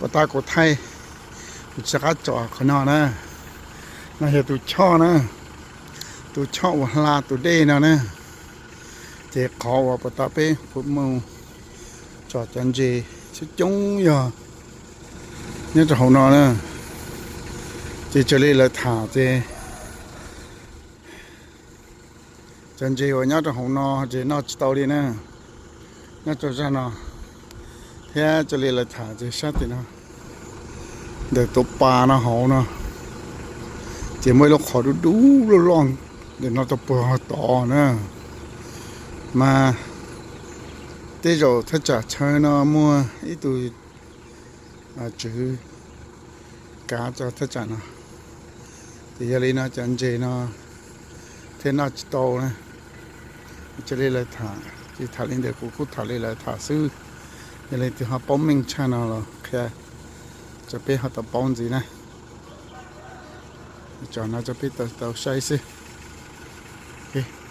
Puas tab kuv thaij, kuv tsis qab tsom qhov no na. No yog tus choj na, tus choj uas hla tus dej no na. Ces qhov uas puas tab peb puas mus tsom cov ntses coob coob yog nyob rau hauv no na. Ces raws li lawv tham ces cov ntses uas nyob rau hauv no ces noj tsis tau li na, nyob rau zaj no. Thiab raws li lawv tham ces sab tim no, ntawm tus pas no hauv no, ces muaj ib lub qhov dub dub loj loj ntawm no rau puag tod na. Mas tej zaum thaj tsam chaw no muaj ib tug tswv kav rau thaj tsam no, ces yog li no cov ntses no thiaj noj tsis tau na. Raws li lawv tham, tsis tham li ntawd, kuv kuj tham li lawv tham xwb. Yog leej twg ho paub meej tshaj no los qhia rau peb ho tau paub ntxiv na. Tsom no rau peb tau saib xwb.